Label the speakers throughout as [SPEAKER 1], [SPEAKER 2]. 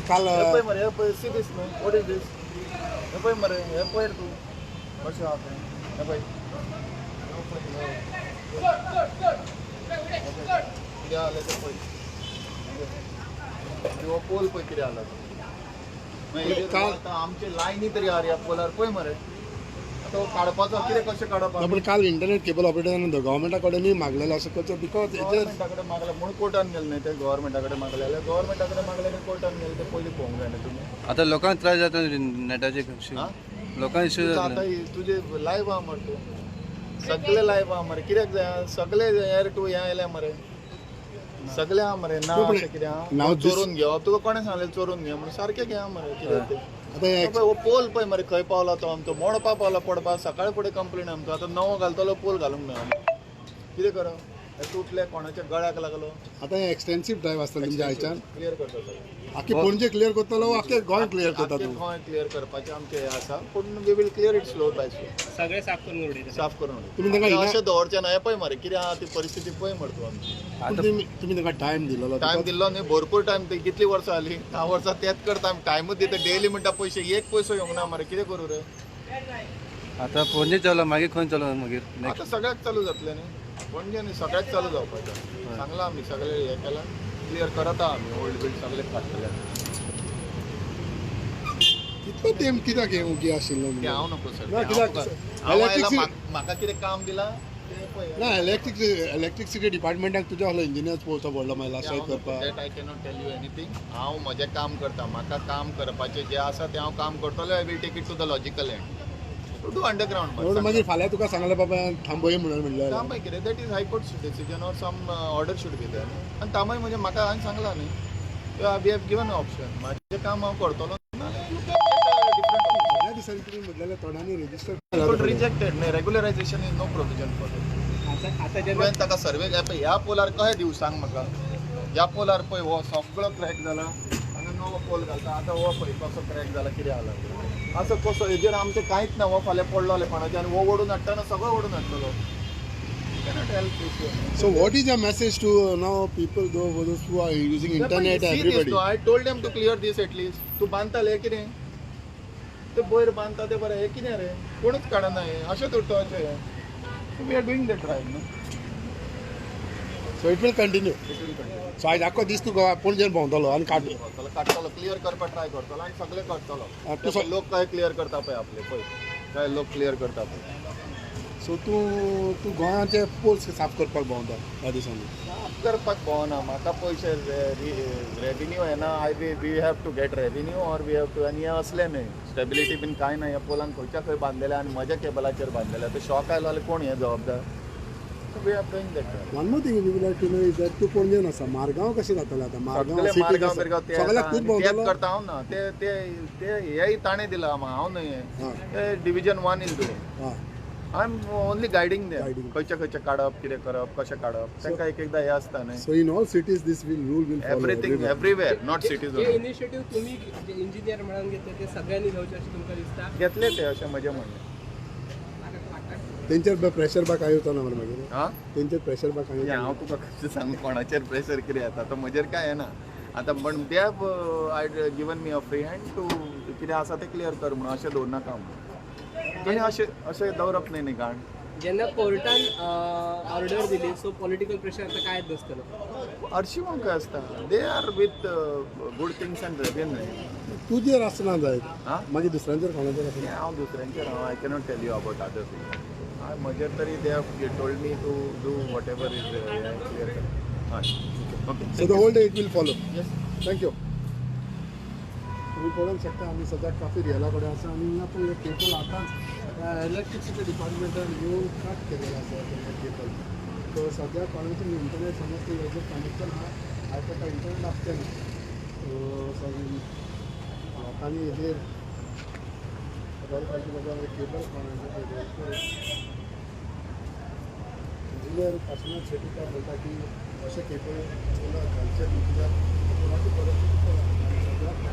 [SPEAKER 1] काल
[SPEAKER 2] see this man, what is this? हे मरे हे पयर तूं कशें आहा तें हे पळय कितें जालें तें पळय हो पोल पळय कितें जाला तो आतां आमचे लायनी तरी आहा ह्या पोलार पळय मरे आतां काडपाचो कितें कशें काडप.
[SPEAKER 1] पूण काल इंटरनेट केबल ऑपरेटरान गव्हर्मेंटा कडेनूय मागलेलें अशें करचें because
[SPEAKER 2] गव्हर्मेंटा कडेन मागलें म्हूण कोर्टान गेलें न्ही तें गव्हर्मेंटा कडेन मागलें जाल्यार गव्हर्मेंटा कडेन मागलें आनी कोर्टान गेलें तें पयलीं पळोवंक जाय न्ही तुमी.
[SPEAKER 3] आतां लोकांक त्रास जाता नेटाचे लोकांक इश्यू जाता.
[SPEAKER 2] आतां तुजे लायव आहा मरे तूं सगळे लायव आहा मरे कित्याक जाय सगळे एअर टू हें आयल्या मरे सगळे आहा मरे ना अशें कितें आहा चोरून घेवप तुका कोणें सांगलें चोरून घे म्हणून सारकें घेया मरे कितें तें. आतां हो पोल पळय मरे खंय पावला तो आमचो मोडपा पावला पडपा सकाळ फुडें कंप्लेन आमचो आतां नवो घालतलो पोल घालूंक मेळना कितें करप तुटले कोणाच्या गळ्याक लागलो.
[SPEAKER 1] आतां हें एक्सटेन्सीव ड्रायव आसता तुमच्या हायच्यान
[SPEAKER 2] क्लियर करता
[SPEAKER 1] आख्खे पणजे क्लियर करतलो आख्खे गोंय क्लियर करता
[SPEAKER 2] तूं गोंय क्लियर करपाचें आमचें हें आसा पूण we will clear it slow by slow
[SPEAKER 4] सगळें साफ करून उडयता
[SPEAKER 2] साफ करून उडयता तुमी अशें दवरचें ना हें पळय मरे कितें आहा ती परिस्थिती पळय मरे तूं आमची.
[SPEAKER 1] तुमी तांकां टायम दिलो
[SPEAKER 2] टायम दिल्लो न्ही भरपूर टायम ती कितलीं वर्सां जालीं 10 वर्सां तेंच करता आमी टायमूच दिता डेली म्हणटा पयशे एक पयसो येवंक ना मरे कितें करूं रे.
[SPEAKER 3] आतां पणजे चलो मागीर खंय चलो मागीर
[SPEAKER 2] आतां सगळ्याक चालू जातलें न्ही पणजे न्ही सगळ्याक चालू जावपाचें सांगलां आमी सगळें हें केलां क्लियर करता आमी ओल्ड बील सगळें काडटले.
[SPEAKER 1] कितलो तेंप कित्याक हें ओगी आशिल्लो
[SPEAKER 2] हांव नको सर म्हाका कितें काम दिलां
[SPEAKER 1] ना इलेक्ट्रिसिटी डिपार्टमेंटाक तुज्या आहलो इंजिनियर्स पळोवचो पडलो मागीर लास्ट करपाक.
[SPEAKER 2] That I cannot tell you anything. हांव म्हजें काम करता म्हाका काम करपाचें जें आसा तें हांव काम करतलो. I will take it to the logical end to do underground.
[SPEAKER 1] मागीर फाल्यां तुका सांगलें बाबा थांबय म्हणून म्हणलें
[SPEAKER 2] थांबय कितें that is high court decision or some order should be there. आनी थांबय म्हणजे म्हाका हांवें सांगलां न्ही we have given option म्हाजें काम हांव करतलो
[SPEAKER 1] ह्या दिसांनी तुमी म्हटलेलें तोंडांनी रजिस्टर
[SPEAKER 2] रिजेक्टेड न्ही regularisation is no provision for that. तुवें ताका सर्वे ह्या पोलार कशें दिवं सांग म्हाका ह्या पोलार पळय हो सगळो क्रॅक जाला हांगा नवो पोल घालता आतां हो पळय कसो क्रॅक जाला कितें जाला असो कसो हेजेर आमचें कांयच ना हो फाल्यां पडलो जाल्यार कोणाचें आनी हो ओडून हाडटना सगळो ओडून हाडटलो.
[SPEAKER 1] So what is your message to now people those who are using internet everybody?
[SPEAKER 2] I told them to clear this at least. तूं बांदताले कितें ते वयर बांदता ते बरें हें कितें रे कोणूच काडना हें अशें उरता अशें we are doing the drive न्हू.
[SPEAKER 1] So it will continue.
[SPEAKER 2] It will continue.
[SPEAKER 1] So आयज आख्खो दीस तूं गोवा पणजेन भोंवतलो आनी
[SPEAKER 2] काडटलो, क्लियर करपाक ट्राय करतलो आनी सगळें करतलो. लोक काय क्लियर करता पळय आपले, पळय काय लोक क्लियर करता पळय.
[SPEAKER 1] सो तूं तूं गोंयाचे पोल्स साफ करपाक भोंवता ह्या दिसांनी?
[SPEAKER 2] साफ करपाक भोंवना, म्हाका पयशे रेविन्यू येना. I we have to get revenue or we have to. आनी हें असलें न्हय, स्टेबिलिटी बीन कांय ना. ह्या पोलान खंयच्या खंय बांदलेलें आनी म्हज्या केबलाचेर बांदलेलें. आतां शॉक आयलो जाल्यार कोण हें जबाबदार? So we are doing that.
[SPEAKER 1] One more thing we would like to know is that तूं पणजेन आसा, मारगांव कशें जातलें आतां? मारगांव सिटी सगळ्याक तूंच भोंवतलो?
[SPEAKER 2] करता हांव ना, ते ते ते हेय ताणें दिलां हांव न्हय. हें division 1 is doing. I am only guiding them. खंयचे खंयचे काडप, कितें करप, कशें काडप, तांकां एक एकदां हें आसता न्हय.
[SPEAKER 1] So in all cities this will rule will follow
[SPEAKER 2] everything, everywhere, not cities.
[SPEAKER 4] J initiative तुमी जे इंजिनियर म्हणून घेतले ते सगळ्यांनी घेवचे अशें तुमकां दिसता?
[SPEAKER 2] घेतले ते, अशें म्हजें म्हणणें.
[SPEAKER 1] तेंचेर प्रेशर बा कांय येवचो ना मरे मागीर? तेंचेर प्रेशर बा कांय?
[SPEAKER 2] हांव तुका कशें सांगू कोणाचेर प्रेशर कितें येता, तो म्हजेर कांय येना आतां. पण they have I given me a free hand to कितें आसा तें क्लियर कर म्हणून, अशें दवरनाका म्हणून. आनी अशें अशें दवरप न्हय न्ही कारण
[SPEAKER 4] जेन्ना कोर्टान ऑर्डर दिली, सो पॉलिटिकल प्रेशर आतां कांयच नासतलो.
[SPEAKER 2] हरशीं म्हणून खंय आसता, they are with good things and revenue.
[SPEAKER 1] तुजेर आसना जायत, मागीर दुसऱ्यांचेर कोणाचेर आसना?
[SPEAKER 2] हांव दुसऱ्यांचेर हांव I cannot tell you about other things. म्हजेर तरी they have told me to do whatever is clear. हय, okay.
[SPEAKER 1] So the whole day it will follow.
[SPEAKER 2] Yes,
[SPEAKER 1] thank you. तुमी पळोवंक शकता आमी सद्याक काफी रियला कडेन आसा आनी हिंगा पळय केबल आतांच इलेक्ट्रिसिटी डिपार्टमेंटान येवन कट केलेलें आसा तें केबल. सो सद्याक कोणाचें इंटरनेट समज तें हेजेर कनेक्शन आहा, आयज ताका इंटरनेट आसचें ना. सो लोकांनी हेजेर खबर काडची बाबा केबल कोणाचें. इंजिनियर काशिनाथ शेट्टीकार म्हणटा की अशें केबल घालचें न्हू, कित्याक कोणाची परिस्थिती पळय सद्याक.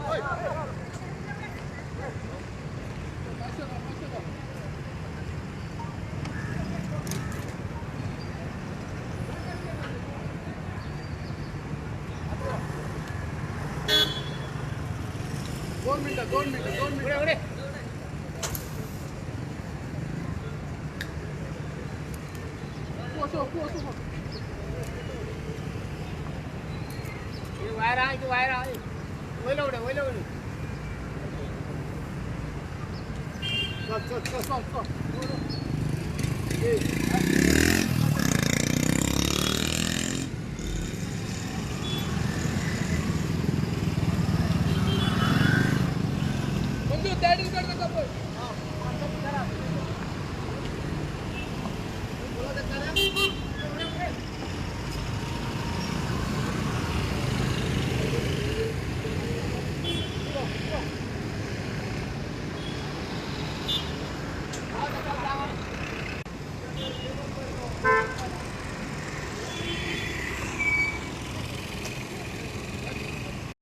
[SPEAKER 2] Oi!
[SPEAKER 1] 2 मिनटं 2 मिनटं 2 मिनटं.
[SPEAKER 4] वायर आहे, वायर आहे. वयला उड्या, वयला उड्या.
[SPEAKER 1] चल चल चल चल चल.
[SPEAKER 4] बंधू, that is करतो.